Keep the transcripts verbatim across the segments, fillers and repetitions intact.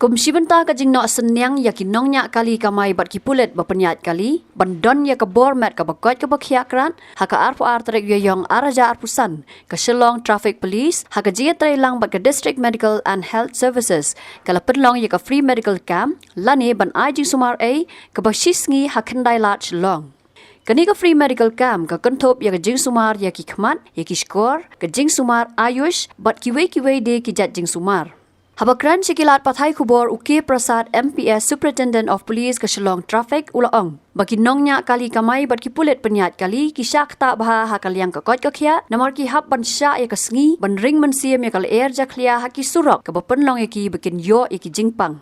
Kum shi bynta ka jingnoh synñiang ïa ki nongñiah kali kamai bad ki pulit ba pynïaid kali, ban don ïa ka bor met kaba koit kaba khiah krad, ha ka arphew ar tarik Ïaïong arhajar arphew san, ka Shillong Traffic Police, ha ka jingïatreilang bad ka District Medical and Health Services, ka la pynlong ïa ka free medical camp, lane ban ai jingsumar ei, kaba shi sngi ha khyndai lad Shillong. Kane ka free medical camp ka kynthup ïa ka jingsumar ïa ki khmat, ïa ki shkor, ka jingsumar Ayush, bad kiwei kiwei de ki jait jingsumar. Haba kren sha ki lad pathai khubor u K Prasad M P S, Superintendent of Police ka Shillong Traffic, u la ong ba ki nongñiah kali kamai bad ki pulit pynïaid kali ki shah ktah bha ha ka liang ka koit ka khiah, namar ki hap ban shah ïa ka sngi ban ring mynsiem ïa ka lyer jakhlia ha ki surok, kaba pynlong ïa ki ba kin ïoh ïa ki jingpang.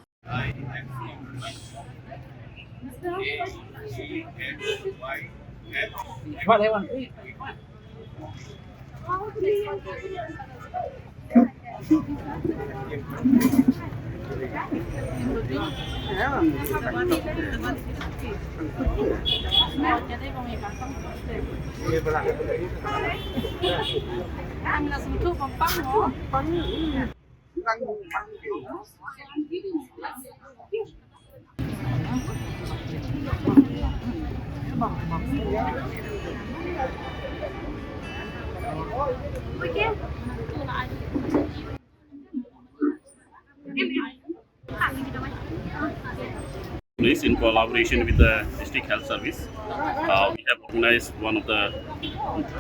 Police, in collaboration with the District Health Service, uh, we have organized one of the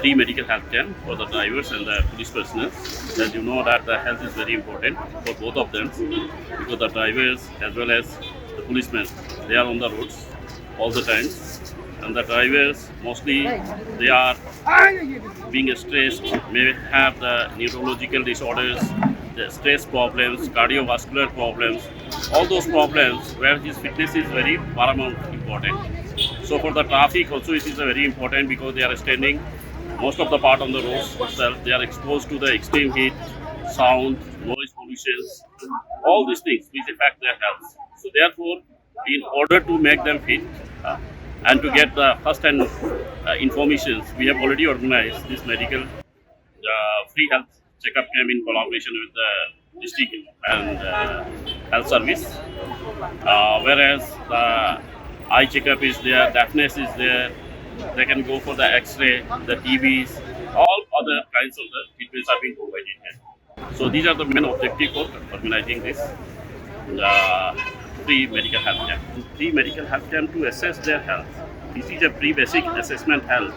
free medical health camp for the drivers and the police personnel. As you know that the health is very important for both of them, because the drivers as well as the policemen, they are on the roads all the time, and the drivers mostly, they are being stressed, may have the neurological disorders, the stress problems, cardiovascular problems, all those problems where his fitness is very paramount important. So for the traffic also it is a very important, because they are standing most of the part on the roads itself. They are exposed to the extreme heat, sound, noise pollutions, all these things which affect their health. So therefore, in order to make them fit, uh, and to get the first hand, uh, informations, we have already organized this medical, uh, free health checkup camp in collaboration with the district and, uh, health service. Uh, whereas the eye checkup is there, deafness is there, they can go for the X-ray, the T Bs, all other kinds of the treatments are being provided here. So these are the main objective for organizing this, uh, free medical health camp. Free medical health camp to assess their health. This is a pre-basic assessment health,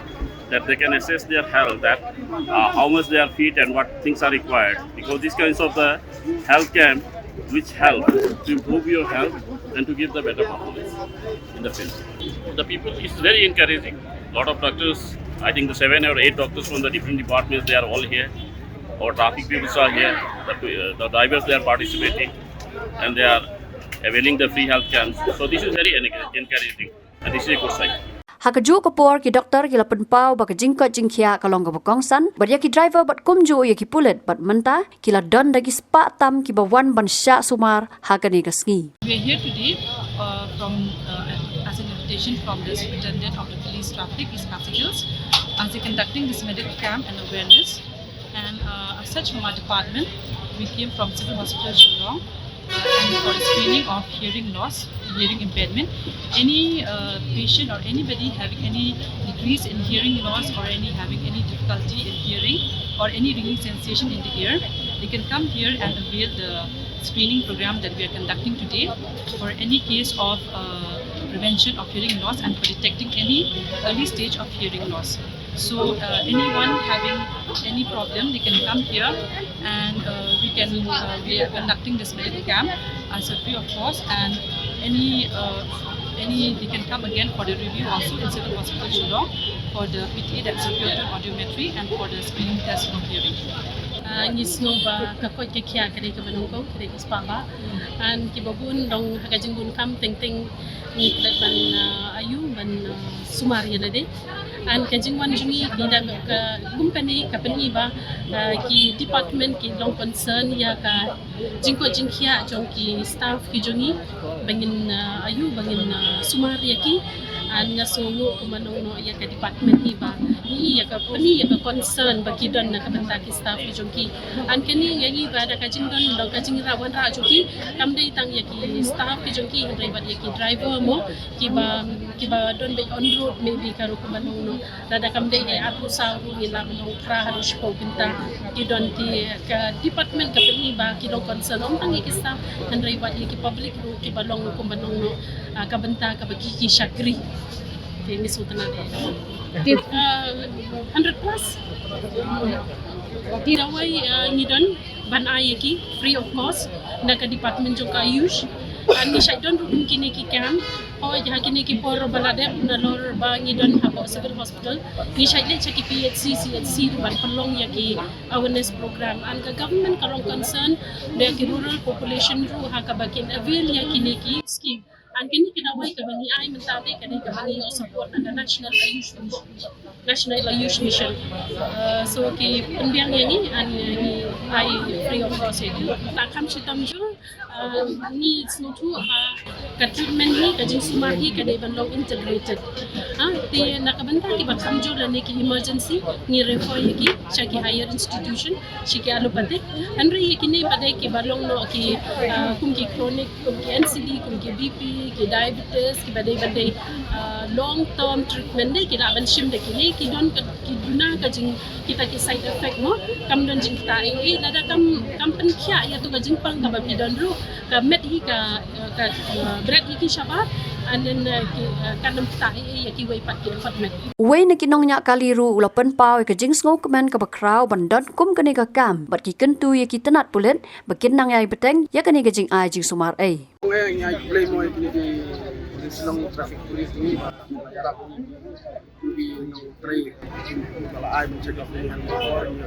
that they can assess their health, that, uh, how much they are fit and what things are required. Because these kinds of the health camp which help to improve your health and to give the better performance in the field. The people, it's very encouraging. Lot of doctors, I think the seven or eight doctors from the different departments, they are all here. Our traffic people are here. The, uh, the drivers, they are participating and they are availing the free health camps. So this is very en-, encouraging and this is a good sign. Ha kajuh ka por, ki doktor ki la pynpaw ba ka jingkoit jingkhiah ka long kaba kongsan bad ïa ki driver bad kumjuh ïa ki pulit, bad mynta ki la don da ki spah tam kiba wan ban shah sumar ha kane ka sngi. We are here today, uh, from, uh, as an invitation from the Superintendent of the Police Traffic, East Khasi Hills, as they're conducting this medical camp and awareness. And, uh, as such, from our department, we came from Civil Hospital Shillong, uh, and for screening of hearing loss, hearing impairment. Any, uh, patient or anybody having any decrease in hearing loss or any, having any difficulty in hearing or any ringing sensation in the ear, they can come here and avail the screening program that we are conducting today for any case of, uh, prevention of hearing loss and for detecting any early stage of hearing loss. So, uh, anyone having any problem, they can come here and, uh, we can, uh, we are conducting this medical camp as a free of cost, and any, uh, any, they can come again for the review also in Civil Hospital Shillong for the P T A, that's the pupil audiometry, and for the screening test for hearing. Ah, ngi sngew ba ka koit ka khiah ka dei kaba nyngkong, ka dei ka spah bah. And kiba bun dang ha ka jingbun kam teng teng ngi klet ban, ah, ïoh ban, ah, sumar ïa lade. And ka jingwan jong ngi, ngi da ka company ka pyni ba, ah, ki department ki long concern ïa ka jingkoit jingkhiah jong ki staff ki jong ngi, ba ngin, ah, ïoh ba ngin, ah, sumar ïa ki. An nga sngew kumba nongno ïa ka department hi ba ngi ïa ka pynïa ïa ka concern ba ki don na ka bynta ki staff ki jong ki. An kane nga ngi ba da ka jingdon da ka jingwanrah jong ki kam dei tang ïa ki staff ki jong ki hynrei bad ïa ki driver mo kiba kiba don bad on road maybe ka rukom ba nongno. Lada kam dei eh arphew saw ruh ngi lah ban long phra haduh shiphew bynta. Ki don ki ka department ka pynïa ba ki long concern ym tang ïa ki staff hynrei bad ïa ki public ruh kiba long kumba nongno ka bynta kaba ki ki shakri. Te ngi sngewtynnat eh. Te hundred plus. Te dawai ngi don ban ai ïa ki free of cost na ka department jong ka AYUSH. Ngi shait don ruh kine ki camp. Hooid ha kine ki por ba la dep nalor ba ngi don hapoh Civil Hospital ngi shait leit sha ki PHC, CHC ruh ban pynlong ïa ki awareness program. An ka government ka long concern da ki rural population ruh ha kaba kin avail ïa kine ki scheme. An kine ki dawai kaba ngi ai mynta te ka dei kaba ngi ïoh support na ka National AYUSH Mission. National AYUSH Mission. So ki pynbiang ïa ngi an ngi ai free of cost ïa ki. Ta kham shitom jur. Ngi sngewthuh ba ka treatment hi ka jingsumar hi ka dei ban long integrated. Ha te na ka bynta kiba kham jur lane ki emergency ngi refer ïa ki sha ki higher institution sha ki allopathic. Hynrei ïa kine ba dei kiba long noh ki kum ki chronic kum ki NCD kum ki BP ki diabetes kiba dei ba dei long term treatment dei ki lah ban shim da kine ki don ki duna ka jing kita ki side effect mo kam don jingkta ei ei lada kam kam pynkhiah ïa tu ka jingpang kaba phi don ruh ka met hi ka ka bret hi ki shabar and then ki kan ym kta ei ei ïa ki wei pat ki dkhot met. Uwei na ki nongñiah kali ruh u la pynpaw ïa ka jingsngewkmen kaba khraw ban don kum kane ka kam bad ki kyntu ïa ki tnat pulit ba kin nang ïai bteng ïa kane ka jingai jingsumar ei. Ngi ai khublei mo ïa kine ki Shillong Traffic Police ni ba ki trei ba la ai ban check up ni han ba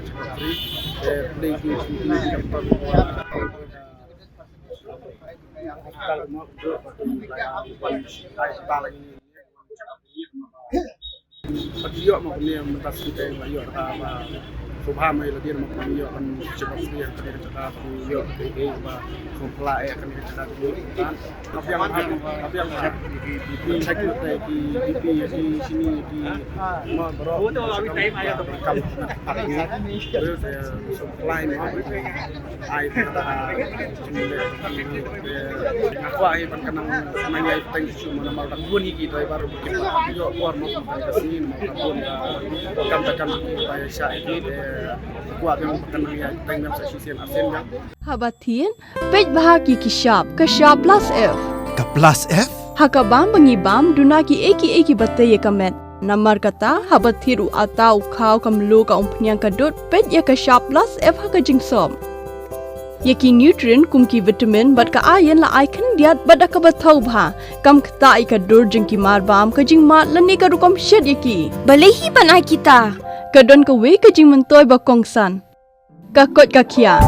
check up free. Khublei ki ki ki ki hospital mo ko ba ai hospital ni. Ba ki ïoh ma kumne mynta shu te ba ïoh ka ba sngewbha mai la dien ma kumne ïoh kan check up free ha kane ka jaka ba ïoh ka ei ba sngewpla eh ha kane ka jaka ba ïoh kan. Ka biang ha ka biang ha ki check up te ki BP ïa ki shini ïa ki ma bro kam kam ai ta nga kwah hi ban kan nang nang ïai bteng shuh mo namar ba bun hi ki driver ba ki ïoh por mo ka sngi mo ka bun ka kam ta kam ki ba sha hi de kwah ban kan nang ïai bteng ngam sa shisien asen ngam. Haba thied peit bha ki ki shap ka shap plus F. Ka plus F? Ha ka bam ba ngi bam duna ki ei ki ei ki ba tei ïa ka met. Namar kata haba thied u ata u khaw ka mluh ka umphniang ka dud peit ïa ka shap plus F ha ka jingsop. Ïa ki nutrient kum ki vitamin bad ka iron la ai khyndiat bad da kaba thaw bha. Kam kta ïa ka dur jong ki mar bam ka jingmad lane ka rukom shet ïa ki. Balei hi ban ai kita? Ka don kawei ka jingmyntoi ba kongsan. Ka koit ka khiah.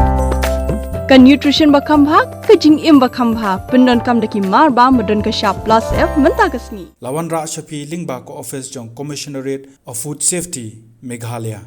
Ka nutrition ba kham bha, ka jingim ba kham bha. Pyndonkam da ki mar bam ba don ka shap plus F mynta ka sngi. La wanrah sha phi lyngba ka office jong Commissionerate of Food Safety, Meghalaya.